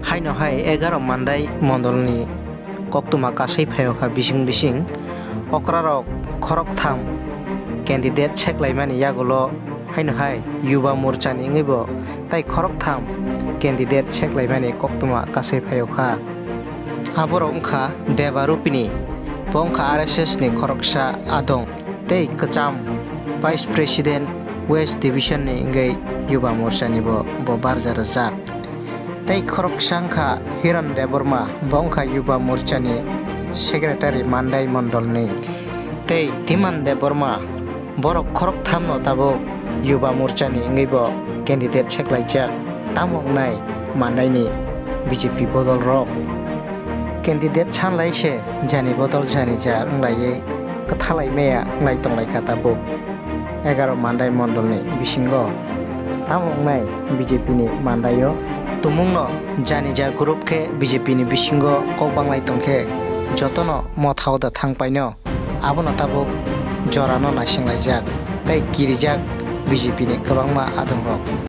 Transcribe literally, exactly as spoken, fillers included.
Haino hai egaro Mandai mondolni koktwma kasai phaiyokha bising bising okrarok khoroktham candidate seklaimani yagulo haino hai Yuba Morchani wngwibo tai khoroktham candidate seklaimani koktwma kasai phaiyokha. Aborok wngkha Deba Rupini, bo wngkha R S S ni khoroksa adong, tei kwcham Vice President West Division ni wngwi Yuba Morchani bo, bo barja rwjak. Tei khoroksa wngkha Hiran Debbarma, bo wngkha Yuba Morchani Secretary Mandai Mondolni. Tei Dhiman Debbarma, borok khorokthamno tabuk Yuba Morchani wngwibo candidate seklaijak, tamo wngnai Mandaini B J P bodolrok. Candidate sanlai se jani bodol jani jar wnglaiwi kwthalai maya wnglai tonglaikha tabuk egaro Mandai mondolni bisingo. Tamo wngnai B J P ni Mandaio. Tumungno jani jar group khe B J P ni bisingo kok banglai tongkhe jotono mothao da thangpaino. Abono tabuk jorano naisinglaijak tei kirijak B J P ni kwbangma adongrok.